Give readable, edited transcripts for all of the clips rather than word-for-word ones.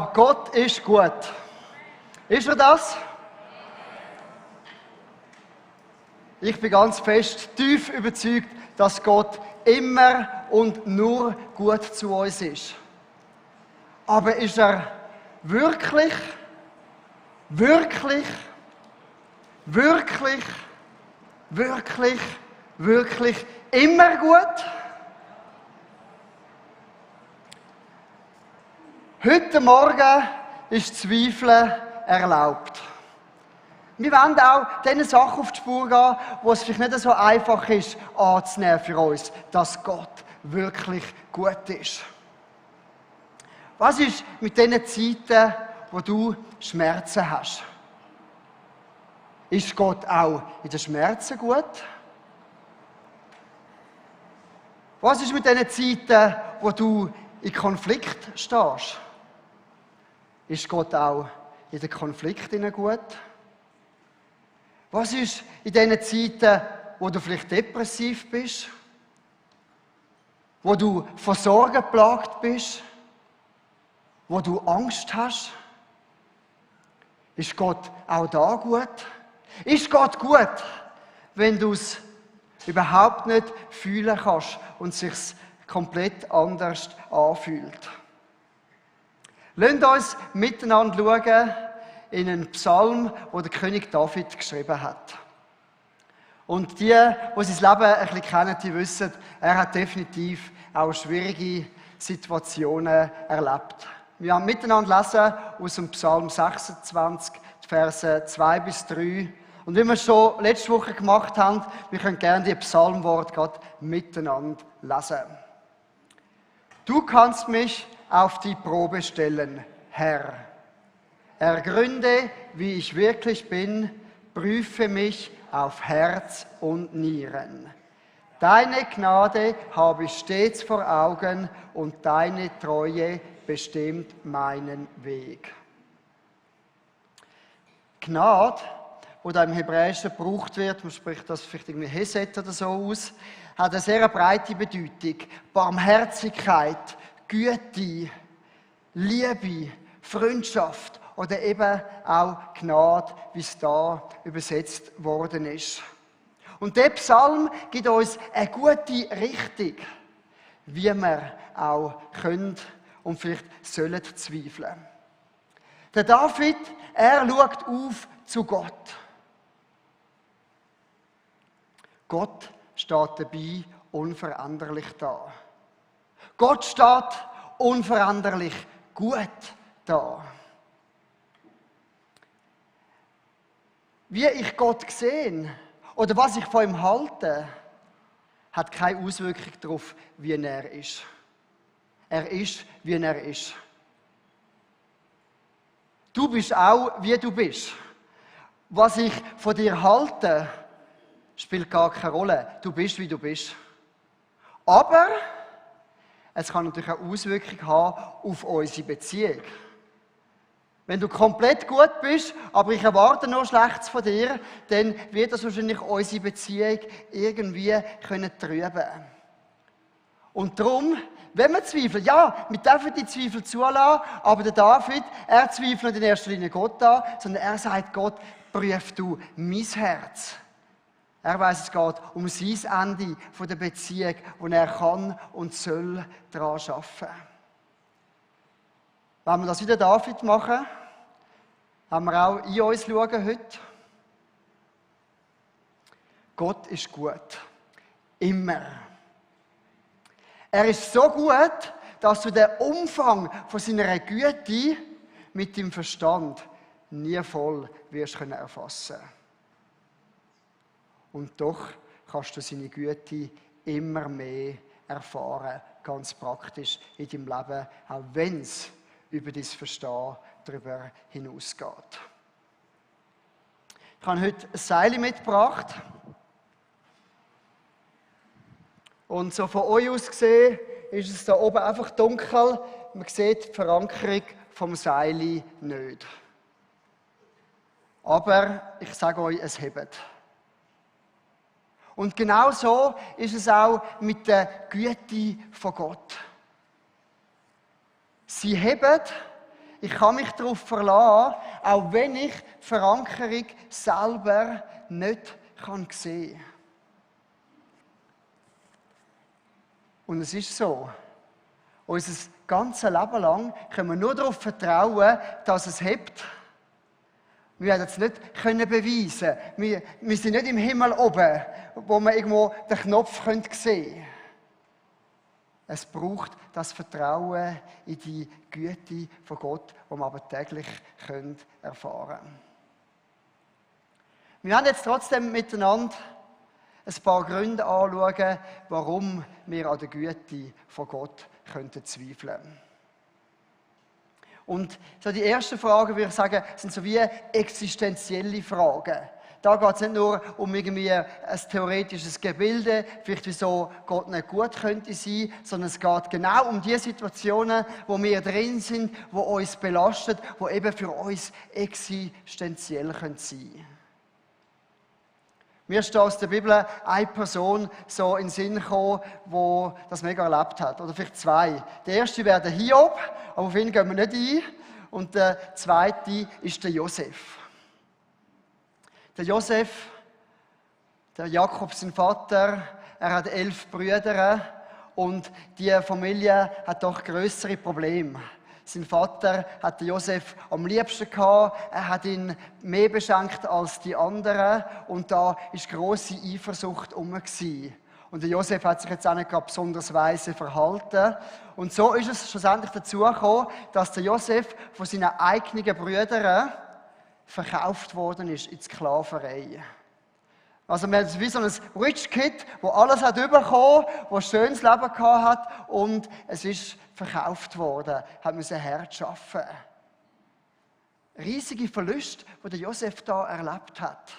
Gott ist gut. Ist er das? Ich bin ganz fest, tief überzeugt, dass Gott immer und nur gut zu uns ist. Aber ist er wirklich immer gut? Heute Morgen ist Zweifeln erlaubt. Wir wollen auch diesen Sachen auf die Spur gehen, wo es vielleicht nicht so einfach ist, anzunehmen für uns, dass Gott wirklich gut ist. Was ist mit den Zeiten, wo du Schmerzen hast? Ist Gott auch in den Schmerzen gut? Was ist mit den Zeiten, wo du in Konflikt stehst? Ist Gott auch in den Konflikten gut? Was ist in den Zeiten, wo du vielleicht depressiv bist? Wo du von Sorgen geplagt bist? Wo du Angst hast? Ist Gott auch da gut? Ist Gott gut, wenn du es überhaupt nicht fühlen kannst und es sich komplett anders anfühlt? Lasst uns miteinander schauen in einen Psalm, den der König David geschrieben hat. Und die sein Leben ein bisschen kennen, die wissen, er hat definitiv auch schwierige Situationen erlebt. Wir haben miteinander lesen aus dem Psalm 26, die Verse 2 bis 3. Und wie wir es schon letzte Woche gemacht haben, wir können gerne die Psalmworte gerade miteinander lesen. Du kannst mich auf die Probe stellen, Herr. Ergründe, wie ich wirklich bin, prüfe mich auf Herz und Nieren. Deine Gnade habe ich stets vor Augen und deine Treue bestimmt meinen Weg. Gnade, die da im Hebräischen gebraucht wird, man spricht das vielleicht irgendwie Hesed oder so aus, hat eine sehr breite Bedeutung. Barmherzigkeit, Güte, Liebe, Freundschaft oder eben auch Gnade, wie es da übersetzt worden ist. Und der Psalm gibt uns eine gute Richtung, wie wir auch können und vielleicht sollen zweifeln. Der David, er schaut auf zu Gott. Gott steht dabei unveränderlich da. Gott steht unveränderlich gut da. Wie ich Gott sehe oder was ich von ihm halte, hat keine Auswirkung darauf, wie er ist. Er ist, wie er ist. Du bist auch, wie du bist. Was ich von dir halte, spielt gar keine Rolle. Du bist, wie du bist. Aber es kann natürlich eine Auswirkung haben auf unsere Beziehung. Wenn du komplett gut bist, aber ich erwarte nur Schlechtes von dir, dann wird das wahrscheinlich unsere Beziehung irgendwie trüben. Und darum, wenn wir zweifeln, ja, wir dürfen die Zweifel zulassen, aber der David, er zweifelt nicht in erster Linie Gott an, sondern er sagt Gott, prüf du mein Herz. Er weiss, es geht um sein Ende der Beziehung, wo er kann und soll daran arbeiten. Wenn wir das wie der David machen, haben wir auch in uns schauen heute. Gott ist gut. Immer. Er ist so gut, dass du den Umfang von seiner Güte mit dem Verstand nie voll wirst erfassen können. Und doch kannst du seine Güte immer mehr erfahren, ganz praktisch in deinem Leben, auch wenn es über dein Verstehen darüber hinausgeht. Ich habe heute ein Seil mitgebracht. Und so von euch aus gesehen ist es da oben einfach dunkel. Man sieht die Verankerung vom Seil nicht. Aber ich sage euch, es hebt. Und genau so ist es auch mit der Güte von Gott. Sie hebt, Ich kann mich darauf verlassen, auch wenn ich die Verankerung selber nicht sehen kann. Und es ist so. Unser ganzes Leben lang können wir nur darauf vertrauen, dass es hebt. Wir werden es nicht beweisen können. Wir sind nicht im Himmel oben, wo wir irgendwo den Knopf sehen können. Es braucht das Vertrauen in die Güte von Gott, das wir aber täglich erfahren können. Wir werden jetzt trotzdem miteinander ein paar Gründe anschauen, warum wir an der Güte von Gott zweifeln könnten. Und so die ersten Fragen, würde ich sagen, sind so wie existenzielle Fragen. Da geht es nicht nur um irgendwie ein theoretisches Gebilde, vielleicht wieso Gott nicht gut könnte sein, sondern es geht genau um die Situationen, wo wir drin sind, die uns belastet, die eben für uns existenziell sein können. Mir ist aus der Bibel eine Person so in den Sinn gekommen, die das mega erlebt hat. Oder vielleicht zwei. Der erste wäre der Hiob, aber auf ihn gehen wir nicht ein. Und der zweite ist der Josef. Der Josef, der Jakob, sein Vater, er hat 11 Brüder und die Familie hat doch größere Probleme. Sein Vater hat Josef am liebsten gehabt. Er hat ihn mehr beschenkt als die anderen. Und da war grosse Eifersucht herum. Und der Josef hat sich jetzt auch nicht besonders weise verhalten. Und so ist es schlussendlich dazu gekommen, dass der Josef von seinen eigenen Brüdern verkauft worden ist in die Sklaverei. Also man ist wie so ein Rich Kid, der alles hat bekommen, der ein schönes Leben gehabt hat und es ist verkauft worden, hat müssen hart arbeiten. Riesige Verluste, die der Josef da erlebt hat.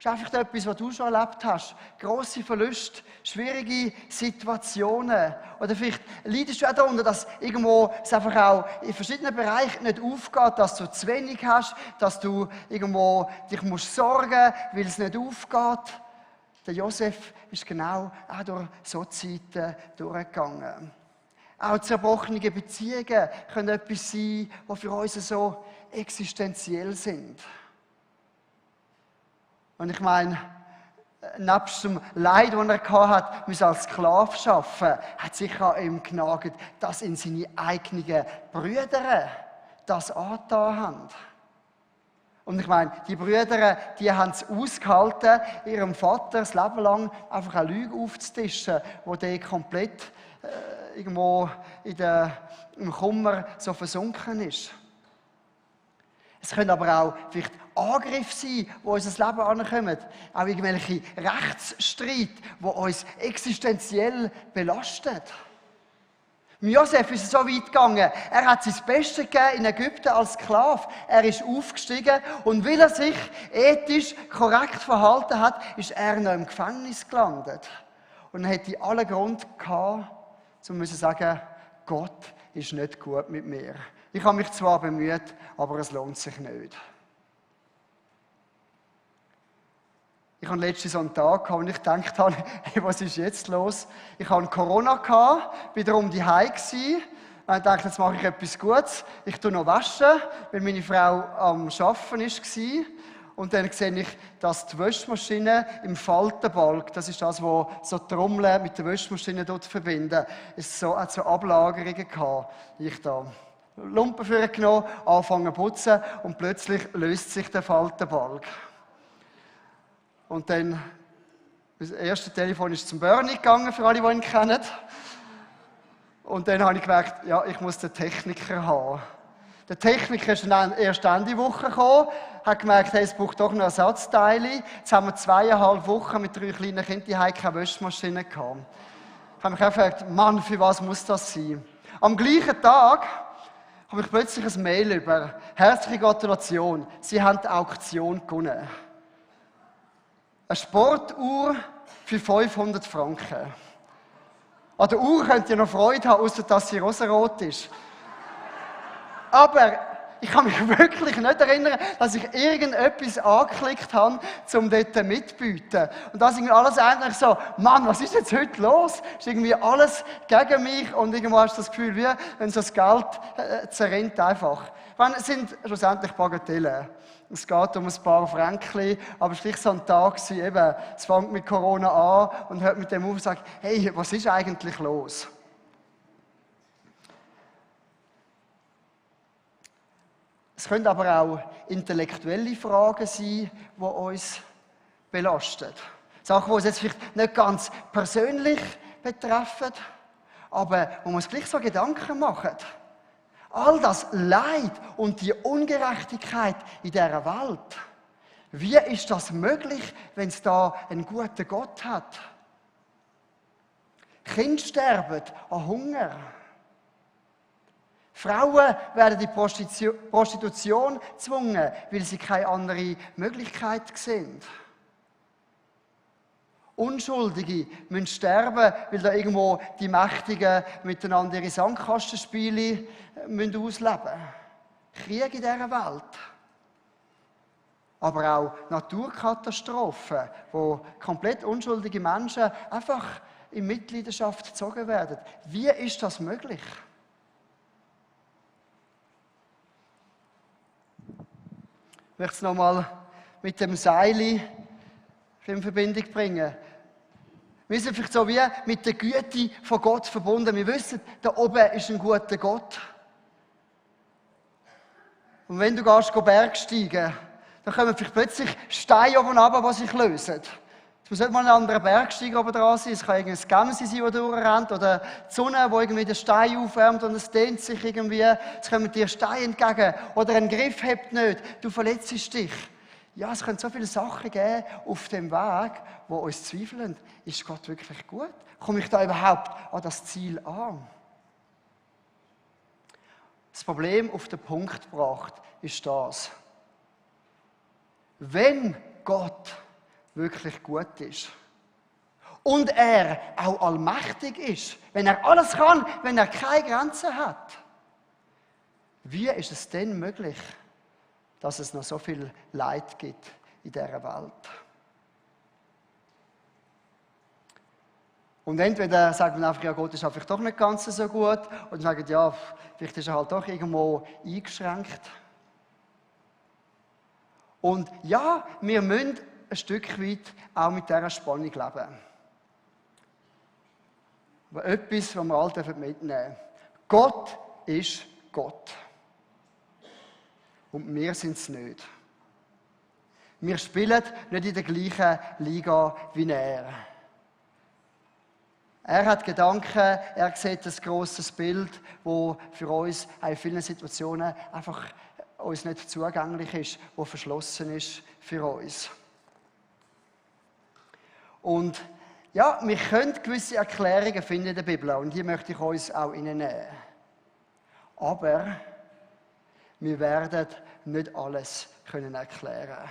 Das ist einfach etwas, was du schon erlebt hast. Grosse Verluste, schwierige Situationen. Oder vielleicht leidest du auch darunter, dass irgendwo es einfach auch in verschiedenen Bereichen nicht aufgeht, dass du zu wenig hast, dass du irgendwo dich musst sorgen, weil es nicht aufgeht. Der Josef ist genau auch durch so Zeiten durchgegangen. Auch zerbrochene Beziehungen können etwas sein, die für uns so existenziell sind. Und ich meine, nebst dem Leid, das er hatte, müssen als Sklave arbeiten, hat sicher an ihm genagt, dass ihn seine eigenen Brüder das angetan haben. Und ich meine, die Brüder, die haben es ausgehalten, ihrem Vater das Leben lang einfach eine Lüge aufzutischen, wo der komplett irgendwo im Kummer so versunken ist. Es können aber auch vielleicht Angriffe sein, die unser Leben ankommen. Auch irgendwelche Rechtsstreit, die uns existenziell belastet. Josef ist so weit gegangen. Er hat sein Bestes gegeben in Ägypten als Sklave. Er ist aufgestiegen und weil er sich ethisch korrekt verhalten hat, ist er noch im Gefängnis gelandet. Und er hätte allen Grund gehabt, zu sagen, Gott ist nicht gut mit mir. Ich habe mich zwar bemüht, aber es lohnt sich nicht. Ich hatte letztens so einen Tag, wo ich gedacht habe, hey, was ist jetzt los? Ich hatte Corona, war darum daheim. Ich dachte, jetzt mache ich etwas Gutes. Ich tue noch waschen, weil meine Frau am Arbeiten war. Und dann sehe ich, dass die Waschmaschine im Faltenbalg, das ist das, wo so Trommeln mit der Waschmaschine dort verbinden, hat so Ablagerungen gehabt. Ich da Lumpen für genommen, anfangen zu putzen und plötzlich löst sich der Faltenbalg. Und dann, das erste Telefon ist zum Bernie gegangen, für alle, die ihn kennen. Und dann habe ich gemerkt, ja, ich muss den Techniker haben. Der Techniker ist dann erst Ende Woche gekommen, hat gemerkt, hey, es braucht doch noch Ersatzteile. Jetzt haben wir 2,5 Wochen mit 3 kleinen Kindern keine Waschmaschine gehabt. Ich habe mich auch gefragt, Mann, für was muss das sein? Am gleichen Tag habe ich plötzlich ein Mail über. Herzliche Gratulation, Sie haben die Auktion gewonnen. Eine Sportuhr für 500 Franken. An der Uhr könnt ihr noch Freude haben, außer dass sie rosarot ist. Aber ich kann mich wirklich nicht erinnern, dass ich irgendetwas angeklickt habe, um dort mitzubieten. Und das ist irgendwie alles eigentlich so, Mann, was ist jetzt heute los? Ist irgendwie alles gegen mich und irgendwo hast du das Gefühl, wie wenn so das Geld zerrinnt einfach. Es sind schlussendlich Bagatellen. Es geht um ein paar Fränkli, aber es war so ein Tag, eben, es fängt mit Corona an und hört mit dem auf und sagt, hey, was ist eigentlich los? Es können aber auch intellektuelle Fragen sein, die uns belasten. Sachen, die uns jetzt vielleicht nicht ganz persönlich betreffen, aber wo wir uns gleich so Gedanken machen. All das Leid und die Ungerechtigkeit in dieser Welt. Wie ist das möglich, wenn es da einen guten Gott hat? Kinder sterben an Hunger. Frauen werden in die Prostitution gezwungen, weil sie keine andere Möglichkeit sehen. Unschuldige müssen sterben, weil da irgendwo die Mächtigen miteinander ihre Sandkastenspiele ausleben müssen. Krieg in dieser Welt. Aber auch Naturkatastrophen, wo komplett unschuldige Menschen einfach in Mitleidenschaft gezogen werden. Wie ist das möglich? Ich möchte es nochmal mit dem Seil in Verbindung bringen. Wir sind vielleicht so wie mit der Güte von Gott verbunden. Wir wissen, da oben ist ein guter Gott. Und wenn du Bergsteigen, dann kommen vielleicht plötzlich Steine oben runter, die sich lösen. Es muss nicht mal ein anderer Bergsteiger oben dran sein. Es kann irgendein Gemse sein, das durchrennt. Oder die Sonne, die irgendwie den Stein aufwärmt und es dehnt sich irgendwie. Es kommen dir Steine entgegen. Oder ein Griff hebt nicht. Du verletzt dich. Ja, es können so viele Sachen geben auf dem Weg, die uns zweifeln. Ist Gott wirklich gut? Komme ich da überhaupt an das Ziel an? Das Problem auf den Punkt gebracht ist das. Wenn Gott wirklich gut ist und er auch allmächtig ist, wenn er alles kann, wenn er keine Grenzen hat, wie ist es denn möglich, dass es noch so viel Leid gibt in dieser Welt? Und entweder sagt man einfach, ja, Gott ist einfach doch nicht ganz so gut, oder sagen, ja, vielleicht ist er halt doch irgendwo eingeschränkt. Und ja, wir müssen ein Stück weit auch mit dieser Spannung leben. Aber etwas, was wir alle mitnehmen dürfen. Gott ist Gott. Und wir sind es nicht. Wir spielen nicht in der gleichen Liga wie er. Er hat Gedanken, er sieht ein grosses Bild, das für uns in vielen Situationen einfach uns nicht zugänglich ist, das verschlossen ist für uns. Und ja, wir können gewisse Erklärungen finden in der Bibel und die möchte ich uns auch reinnehmen. Aber wir werden nicht alles erklären können.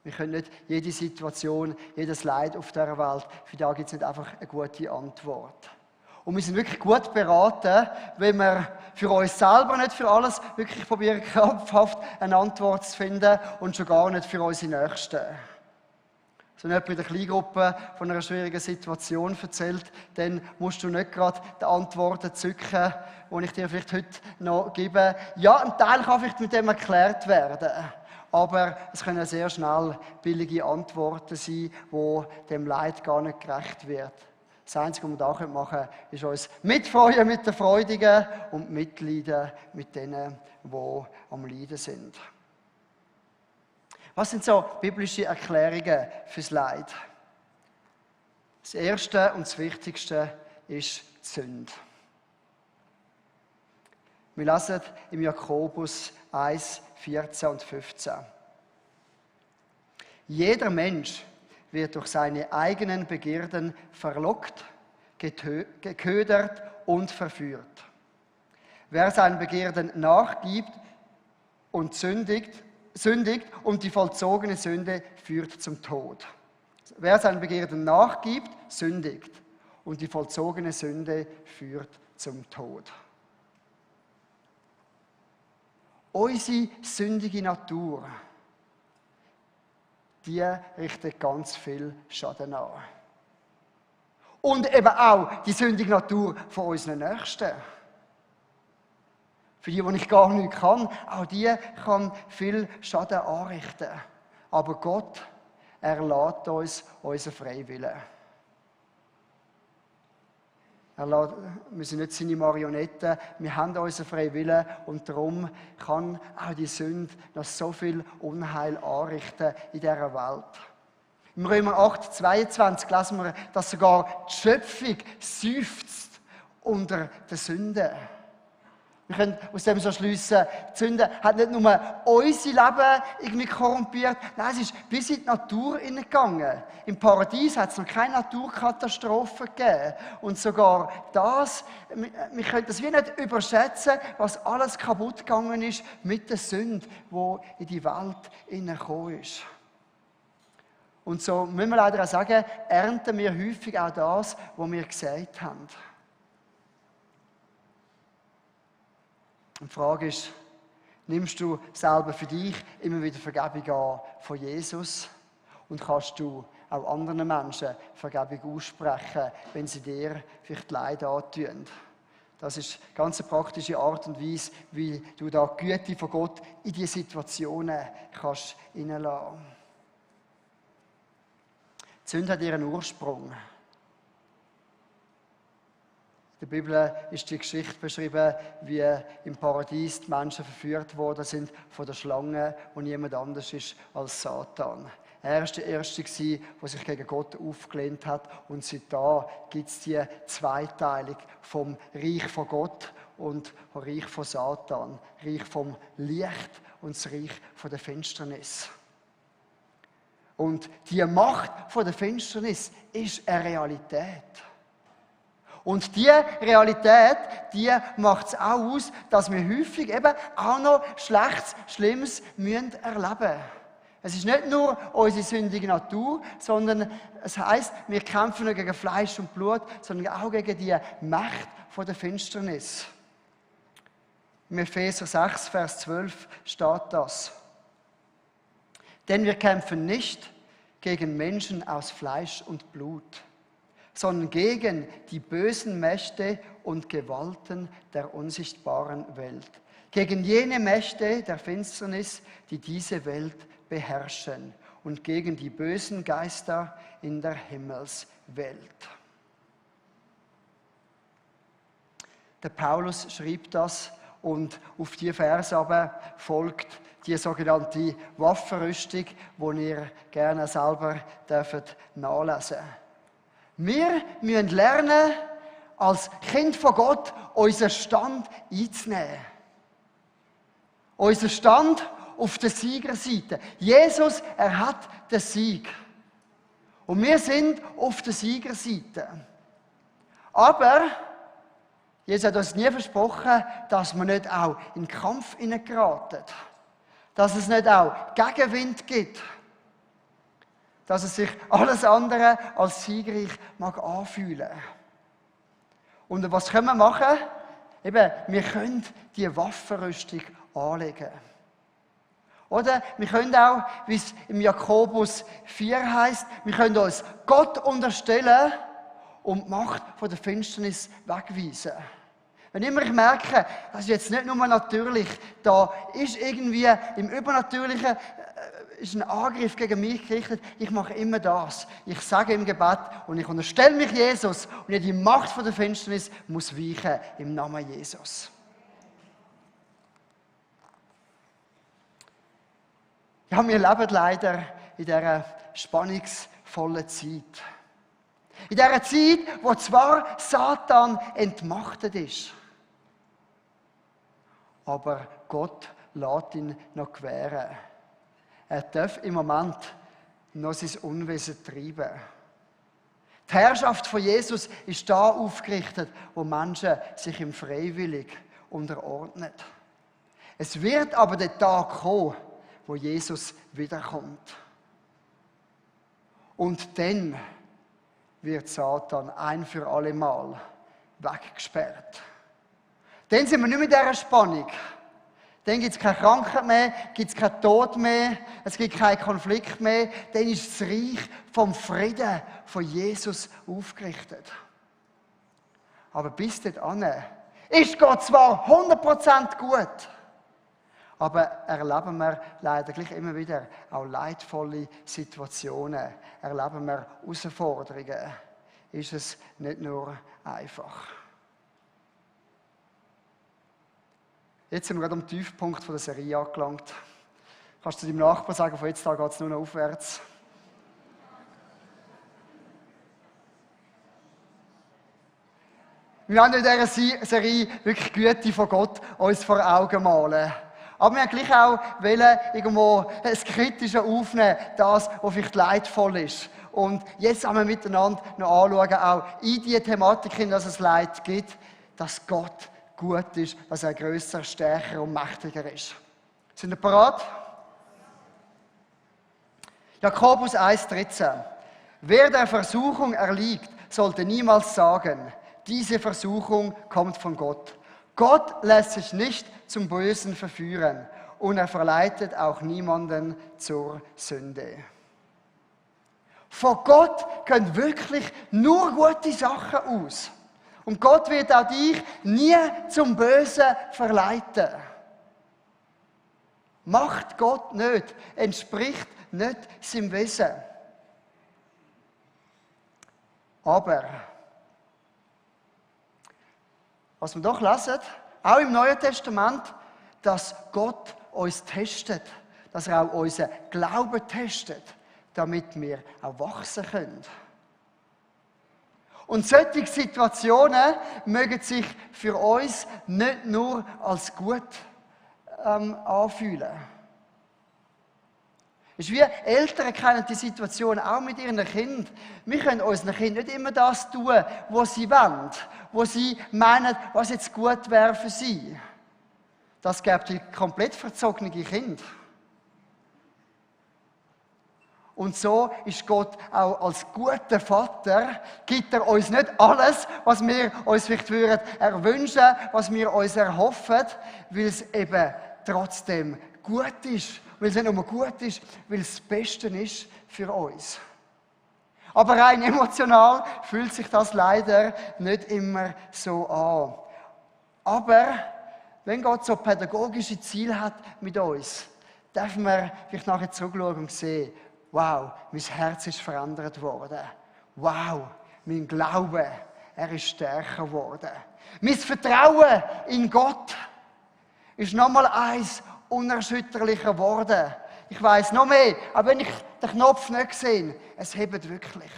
Wir können nicht jede Situation, jedes Leid auf dieser Welt, für da gibt es nicht einfach eine gute Antwort. Und wir sind wirklich gut beraten, wenn wir für uns selber nicht für alles wirklich probieren, krampfhaft eine Antwort zu finden und schon gar nicht für unsere Nächsten. Wenn jemand in der Kleingruppe von einer schwierigen Situation erzählt, dann musst du nicht gerade die Antworten zücken, die ich dir vielleicht heute noch gebe. Ja, ein Teil kann vielleicht mit dem erklärt werden, aber es können sehr schnell billige Antworten sein, die dem Leid gar nicht gerecht wird. Das Einzige, was wir da machen können, ist uns mitfreuen mit den Freudigen und mitleiden mit denen, die am Leiden sind. Was sind so biblische Erklärungen fürs Leid? Das Erste und das Wichtigste ist die Sünde. Wir lesen im Jakobus 1, 14 und 15. Jeder Mensch wird durch seine eigenen Begierden verlockt, geködert und verführt. Wer seinen Begierden nachgibt und sündigt und die vollzogene Sünde führt zum Tod. Wer seinen Begierden nachgibt, sündigt und die vollzogene Sünde führt zum Tod. unsere sündige Natur, die richtet ganz viel Schaden an. Und eben auch die sündige Natur von unseren Nächsten. Für die ich gar nichts kann, auch die kann viel Schaden anrichten. Aber Gott erlässt uns unseren Freiwillen. Wir sind nicht seine Marionetten, wir haben unseren Freiwillen und darum kann auch die Sünde noch so viel Unheil anrichten in dieser Welt. Im Römer 8, 22 lesen wir, dass sogar die Schöpfung seufzt unter der Sünde. Wir können aus dem so schliessen, die Sünde hat nicht nur unser Leben irgendwie korrumpiert, nein, es ist bis in die Natur hineingegangen. Im Paradies hat es noch keine Naturkatastrophen gegeben. Und sogar das, wir können das wie nicht überschätzen, was alles kaputt gegangen ist mit der Sünde, die in die Welt hineingekommen ist. Und so müssen wir leider auch sagen, ernten wir häufig auch das, was wir gesagt haben. Und die Frage ist, nimmst du selber für dich immer wieder Vergebung an von Jesus und kannst du auch anderen Menschen Vergebung aussprechen, wenn sie dir vielleicht Leid antun? Das ist eine ganz praktische Art und Weise, wie du da die Güte von Gott in diese Situationen kannst hineinlassen. Die Sünde hat ihren Ursprung. In der Bibel ist die Geschichte beschrieben, wie im Paradies die Menschen verführt worden sind von der Schlange, die niemand anders ist als Satan. Er war der Erste, der sich gegen Gott aufgelehnt hat. Und seitdem gibt es die Zweiteilung vom Reich von Gott und vom Reich von Satan. Reich vom Licht und das Reich von der Finsternis. Und die Macht von der Finsternis ist eine Realität. Und diese Realität, die macht es auch aus, dass wir häufig eben auch noch Schlechtes, Schlimmes erleben müssen. Es ist nicht nur unsere sündige Natur, sondern es heisst, wir kämpfen nicht gegen Fleisch und Blut, sondern auch gegen die Macht von der Finsternis. Im Epheser 6, Vers 12 steht das. Denn wir kämpfen nicht gegen Menschen aus Fleisch und Blut, sondern gegen die bösen Mächte und Gewalten der unsichtbaren Welt, gegen jene Mächte der Finsternis, die diese Welt beherrschen und gegen die bösen Geister in der Himmelswelt. Der Paulus schrieb das und auf die Verse aber folgt die sogenannte Waffenrüstung, die ihr gerne selber nachlesen dürft. Wir müssen lernen, als Kind von Gott unseren Stand einzunehmen. Unseren Stand auf der Siegerseite. Jesus, er hat den Sieg. Und wir sind auf der Siegerseite. Aber Jesus hat uns nie versprochen, dass wir nicht auch in den Kampf hineingeraten. Dass es nicht auch Gegenwind gibt. Dass es sich alles andere als siegreich mag anfühlen. Und was können wir machen? Eben, wir können die Waffenrüstung anlegen. Oder wir können auch, wie es im Jakobus 4 heißt, wir können uns Gott unterstellen und die Macht von der Finsternis wegweisen. Wenn immer ich merke, das ist jetzt nicht nur natürlich, da ist irgendwie im Übernatürlichen ist ein Angriff gegen mich gerichtet, ich mache immer das. Ich sage im Gebet und ich unterstelle mich Jesus und die Macht von der Finsternis muss weichen im Namen Jesus. Ja, wir leben leider in dieser spannungsvollen Zeit. In dieser Zeit, wo zwar Satan entmachtet ist, aber Gott lässt ihn noch gewähren. Er darf im Moment noch sein Unwesen treiben. Die Herrschaft von Jesus ist da aufgerichtet, wo Menschen sich ihm freiwillig unterordnen. Es wird aber der Tag kommen, wo Jesus wiederkommt. Und dann wird Satan ein für alle Mal weggesperrt. Dann sind wir nicht mit dieser Spannung. Dann gibt es keine Krankheit mehr, gibt es keinen Tod mehr, es gibt keinen Konflikt mehr. Dann ist das Reich vom Frieden von Jesus aufgerichtet. Aber bis dahin ist Gott zwar 100% gut, aber erleben wir leider gleich immer wieder auch leidvolle Situationen, erleben wir Herausforderungen, ist es nicht nur einfach. Jetzt sind wir gerade am Tiefpunkt der Serie angelangt. Kannst du deinem Nachbarn sagen, von jetzt an geht es nur noch aufwärts? Wir wollen in dieser Serie wirklich die Güte von Gott uns vor Augen malen. Aber wir wollen gleich auch irgendwo das Kritische aufnehmen, das, was vielleicht leidvoll ist. Und jetzt haben wir miteinander noch anschauen, auch in die Thematik, in dass es Leid gibt, dass Gott gut ist, dass er grösser, stärker und mächtiger ist. Sind ihr bereit? Jakobus 1,13. Wer der Versuchung erliegt, sollte niemals sagen, diese Versuchung kommt von Gott. Gott lässt sich nicht zum Bösen verführen und er verleitet auch niemanden zur Sünde. Von Gott gehen wirklich nur gute Sachen aus. Und Gott wird auch dich nie zum Bösen verleiten. Macht Gott nicht, entspricht nicht seinem Wesen. Aber, was wir doch lesen, auch im Neuen Testament, dass Gott uns testet, dass er auch unseren Glauben testet, damit wir auch wachsen können. Und solche Situationen mögen sich für uns nicht nur als gut anfühlen. Es ist wie Eltern kennen die Situation auch mit ihren Kindern. Wir können unseren Kindern nicht immer das tun, was sie wollen, was sie meinen, was jetzt gut wäre für sie. Das gibt die komplett verzogene Kinder. Und so ist Gott auch als guter Vater, gibt er uns nicht alles, was wir uns vielleicht erwünschen, was wir uns erhoffen, weil es eben trotzdem gut ist. Weil es nicht nur gut ist, weil es das Beste ist für uns. Aber rein emotional fühlt sich das leider nicht immer so an. Aber wenn Gott so pädagogische Ziele hat mit uns, dürfen wir vielleicht nachher zurückschauen und sehen, wow, mein Herz ist verändert worden. Wow, mein Glaube, er ist stärker geworden. Mein Vertrauen in Gott ist nochmal eins unerschütterlicher geworden. Ich weiss noch mehr, aber wenn ich den Knopf nicht sehe, es hebt wirklich.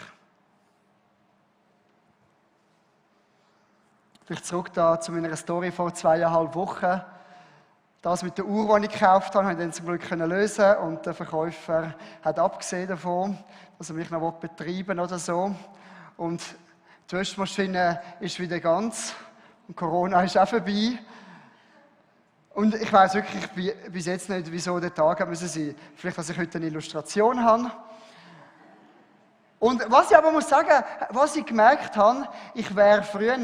Vielleicht zurück da zu meiner Story vor 2,5 Wochen. Das mit der Uhr, die ich gekauft habe, konnte ich dann zum Glück lösen und der Verkäufer hat abgesehen davon, dass er mich noch betreiben oder so. Und die Waschmaschine ist wieder ganz und Corona ist auch vorbei. Und ich weiss wirklich bis jetzt nicht, wieso der Tag sein musste. Vielleicht, dass ich heute eine Illustration habe. Und was ich aber muss sagen, was ich gemerkt habe, ich wäre früher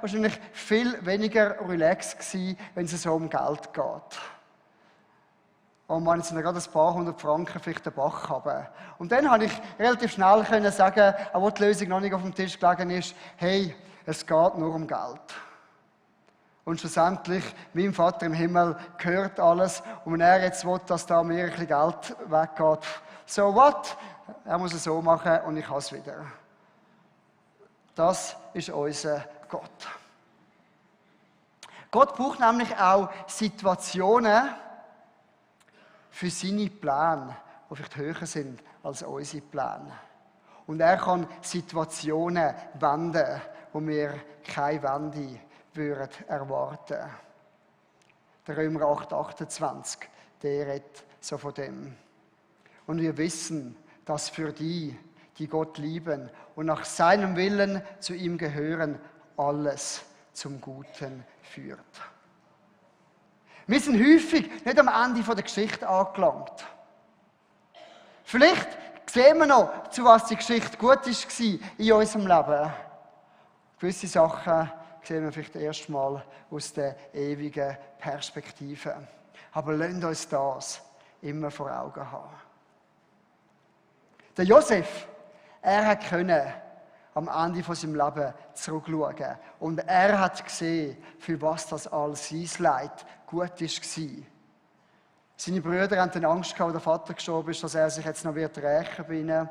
wahrscheinlich viel weniger relaxed gewesen, wenn es so um Geld geht. Und man sind gerade ein paar hundert Franken vielleicht den Bach haben. Und dann konnte ich relativ schnell sagen, auch wo die Lösung noch nicht auf dem Tisch gelegen ist, hey, es geht nur um Geld. Und schlussendlich, meinem Vater im Himmel gehört alles. Und wenn er jetzt will, dass da mir ein bisschen Geld weggeht, so what? Er muss es so machen und ich habe es wieder. Das ist unser Gott. Gott braucht nämlich auch Situationen für seine Pläne, die vielleicht höher sind als unsere Pläne. Und er kann Situationen wenden, wo wir keine Wende würden erwarten. Der Römer 8,28, der redet so von dem. Und wir wissen, dass für die, die Gott lieben und nach seinem Willen zu ihm gehören, alles zum Guten führt. Wir sind häufig nicht am Ende der Geschichte angelangt. Vielleicht sehen wir noch, zu was die Geschichte gut war in unserem Leben. Gewisse Sachen sehen wir vielleicht erstmal aus der ewigen Perspektive. Aber lasst uns das immer vor Augen haben. Der Josef, er konnte am Ende von seinem Leben zurückschauen. Und er hat gesehen, für was das all sein Leid gut war. Seine Brüder hatten Angst gehabt, als der Vater gestorben ist, dass er sich jetzt noch rächen wird bei ihnen.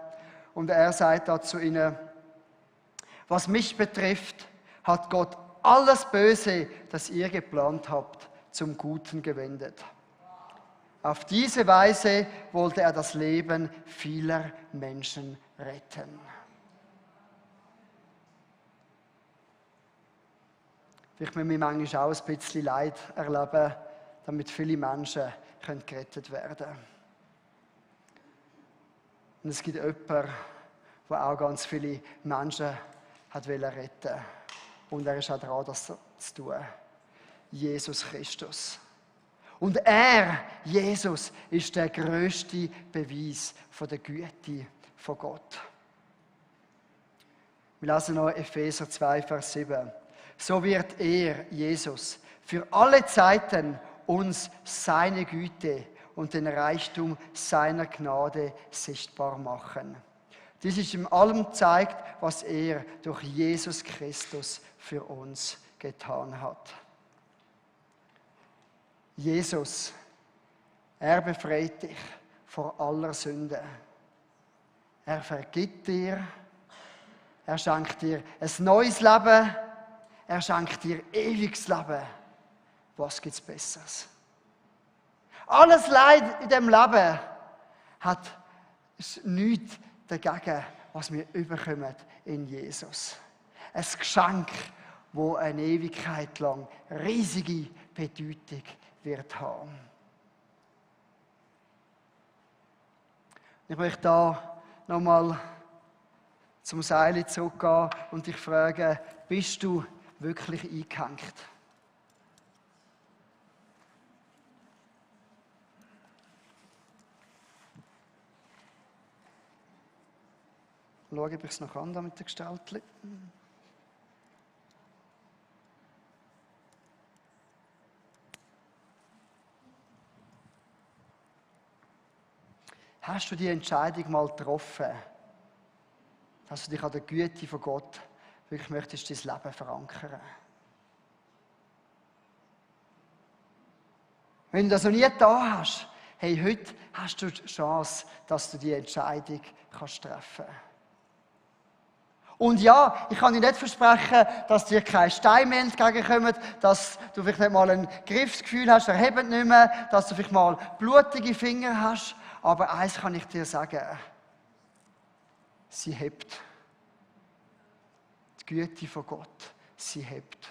Und er sagt da zu ihnen, was mich betrifft, hat Gott alles Böse, das ihr geplant habt, zum Guten gewendet. Auf diese Weise wollte er das Leben vieler Menschen retten. Vielleicht müssen wir manchmal auch ein bisschen Leid erleben, damit viele Menschen gerettet werden können. Und es gibt jemanden, der auch ganz viele Menschen retten wollte. Und er ist auch dran, das zu tun. Jesus Christus. Und er, Jesus, ist der grösste Beweis von der Güte von Gott. Wir lesen noch Epheser 2, Vers 7. So wird er, Jesus, für alle Zeiten uns seine Güte und den Reichtum seiner Gnade sichtbar machen. Dies ist in allem zeigt, was er durch Jesus Christus für uns getan hat. Jesus, er befreit dich vor aller Sünde. Er vergibt dir, er schenkt dir ein neues Leben, er schenkt dir ewiges Leben. Was gibt es Besseres? Alles Leid in diesem Leben hat nichts dagegen, was wir überkommen in Jesus. Ein Geschenk, das eine Ewigkeit lang riesige Bedeutung wird haben. Ich möchte da nochmal zum Seil zurückgehen und dich fragen, bist du wirklich eingehängt? Schau, ob ich es noch kann mit den Gestaltchen. Hast du die Entscheidung mal getroffen, dass du dich an der Güte von Gott wirklich möchtest, dein Leben verankern? Wenn du das noch nie da hast, hey, heute hast du die Chance, dass du die Entscheidung treffen kannst. Und ja, ich kann dir nicht versprechen, dass dir keine Steine mehr entgegenkommen, dass du vielleicht nicht mal ein Griffsgefühl hast, er hebt nicht mehr, dass du vielleicht mal blutige Finger hast. Aber eins kann ich dir sagen, sie hebt. Die Güte von Gott, sie hebt.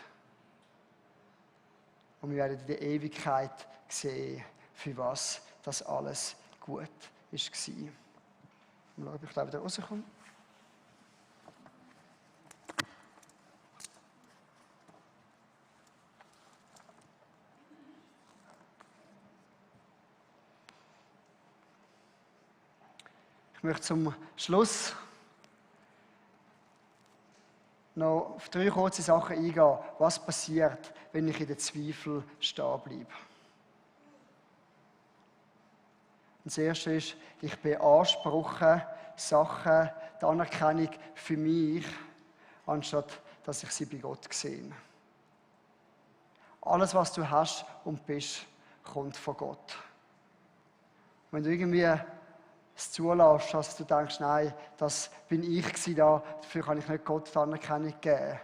Und wir werden in der Ewigkeit sehen, für was das alles gut war. Ich glaube, ich wieder rauskomme. Ich möchte zum Schluss noch auf 3 kurze Sachen eingehen. Was passiert, wenn ich in den Zweifel stehen bleibe? Das erste ist, ich beanspruche Sachen, die Anerkennung für mich, anstatt dass ich sie bei Gott sehe. Alles, was du hast und bist, kommt von Gott. Wenn du irgendwie es zulässt, dass du denkst, nein, das bin ich gewesen, dafür kann ich nicht Gott die Anerkennung geben.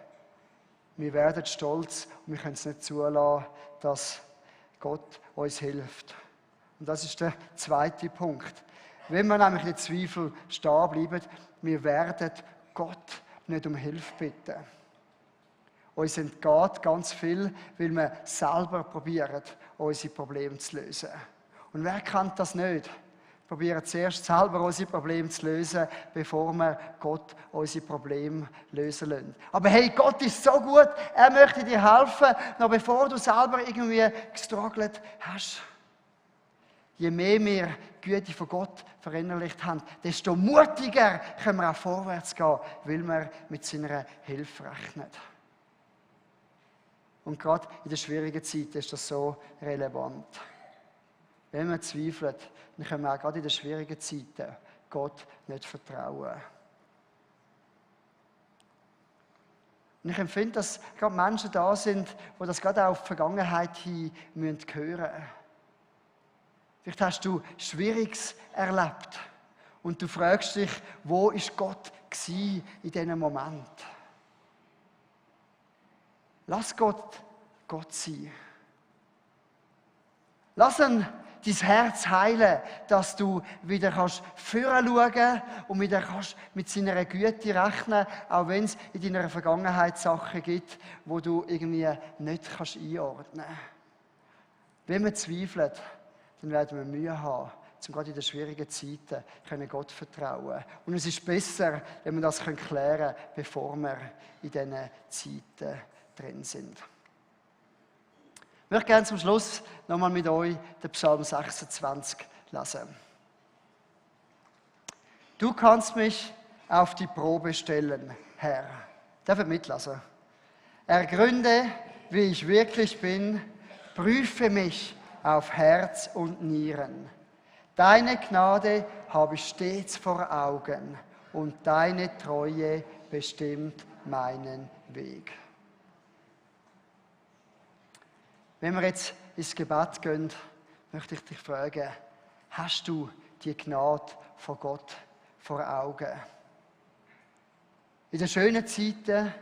Wir werden stolz und wir können es nicht zulassen, dass Gott uns hilft. Und das ist der zweite Punkt. Wenn wir nämlich in Zweifel stehen bleiben, wir werden Gott nicht um Hilfe bitten. Uns entgeht ganz viel, weil wir selber probieren, unsere Probleme zu lösen. Und wer kann das nicht? Wir probieren zuerst selber unsere Probleme zu lösen, bevor wir Gott unsere Probleme lösen lassen. Aber hey, Gott ist so gut, er möchte dir helfen, noch bevor du selber irgendwie gestruggelt hast. Je mehr wir die Güte von Gott verinnerlicht haben, desto mutiger können wir auch vorwärts gehen, weil wir mit seiner Hilfe rechnen. Und gerade in der schwierigen Zeit ist das so relevant. Wenn wir zweifeln, dann können wir auch gerade in den schwierigen Zeiten Gott nicht vertrauen. Und ich empfinde, dass gerade Menschen da sind, die das gerade auch auf die Vergangenheit hin hören müssen. Vielleicht hast du Schwieriges erlebt und du fragst dich, wo war Gott in diesem Moment? Lass Gott sein. Lass ihn dein Herz heilen, dass du wieder voranschauen kannst und wieder mit seiner Güte rechnen kannst, auch wenn es in deiner Vergangenheit Sachen gibt, wo du irgendwie nicht einordnen kannst. Wenn wir zweifeln, dann werden wir Mühe haben, gerade in den schwierigen Zeiten können Gott vertrauen. Und es ist besser, wenn wir das klären können, bevor wir in diesen Zeiten drin sind. Ich möchte gerne zum Schluss nochmal mit euch den Psalm 26 lesen. Du kannst mich auf die Probe stellen, Herr. Darf ich mitlesen? Ergründe, wie ich wirklich bin, prüfe mich auf Herz und Nieren. Deine Gnade habe ich stets vor Augen und deine Treue bestimmt meinen Weg. Wenn wir jetzt ins Gebet gehen, möchte ich dich fragen, hast du die Gnade von Gott vor Augen? In den schönen Zeiten,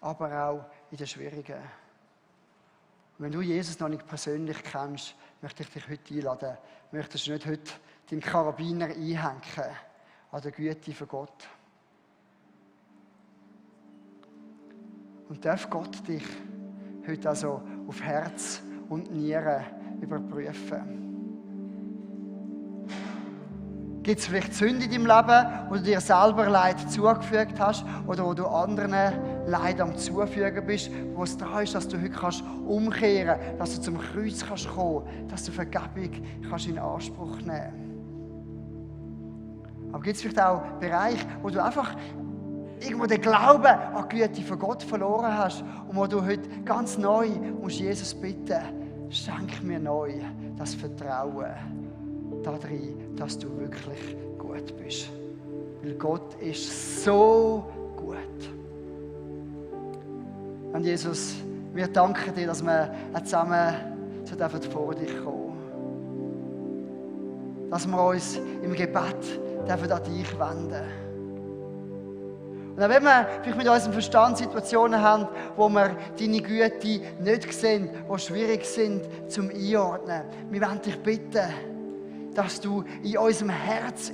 aber auch in den schwierigen. Und wenn du Jesus noch nicht persönlich kennst, möchte ich dich heute einladen. Möchtest du nicht heute deinen Karabiner einhängen an der Güte von Gott? Und darf Gott dich heute also auf Herz und Nieren überprüfen? Gibt es vielleicht Sünde in deinem Leben, wo du dir selber Leid zugefügt hast oder wo du anderen Leid am Zufügen bist, wo es daran ist, dass du heute umkehren kannst, dass du zum Kreuz kommen kannst, dass du Vergebung kannst in Anspruch nehmen kannst. Aber gibt es vielleicht auch Bereiche, wo du einfach irgendwo den Glauben an die Güte von Gott verloren hast und wo du heute ganz neu musst Jesus bitten, schenk mir neu das Vertrauen darin, dass du wirklich gut bist. Weil Gott ist so gut. Und Jesus, wir danken dir, dass wir zusammen so vor dich kommen. Dass wir uns im Gebet an dich wenden. Und auch wenn wir vielleicht mit unserem Verstand Situationen haben, wo wir deine Güte nicht sehen, die schwierig sind zum Einordnen, wir wollen dich bitten, dass du in unserem Herz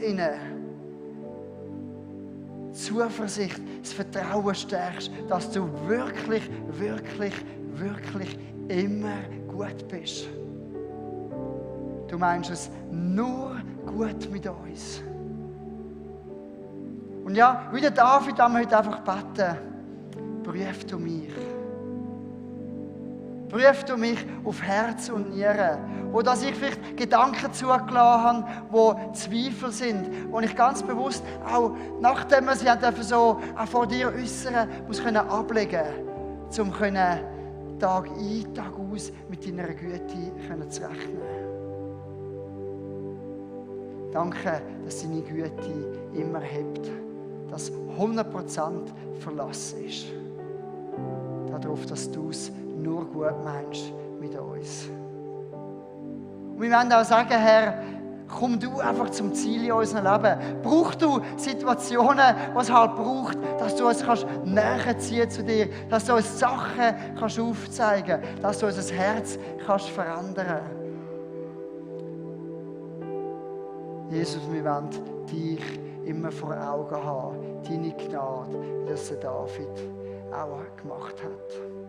Zuversicht, das Vertrauen stärkst, dass du wirklich, wirklich, wirklich immer gut bist. Du meinst es nur gut mit uns. Und ja, wie der David haben wir heute einfach beten, prüf du mich. Prüf du mich auf Herz und Nieren. Wo dass ich vielleicht Gedanken zugelassen habe, die Zweifel sind. Wo ich ganz bewusst, auch nachdem wir sie so auch vor dir äußern, muss ablegen können, um Tag ein, Tag aus mit deiner Güte zu rechnen. Danke, dass deine Güte immer hebt. Dass 100% Verlass ist. Darauf, dass du es nur gut meinst mit uns. Und wir wollen auch sagen, Herr, komm du einfach zum Ziel in unserem Leben. Brauch du Situationen, was es halt braucht, dass du uns näher ziehen zu dir, dass du uns Sachen aufzeigen kannst, dass du unser Herz verändern kannst. Jesus, wir wollen dich immer vor Augen haben, deine Gnade, wie das David auch gemacht hat.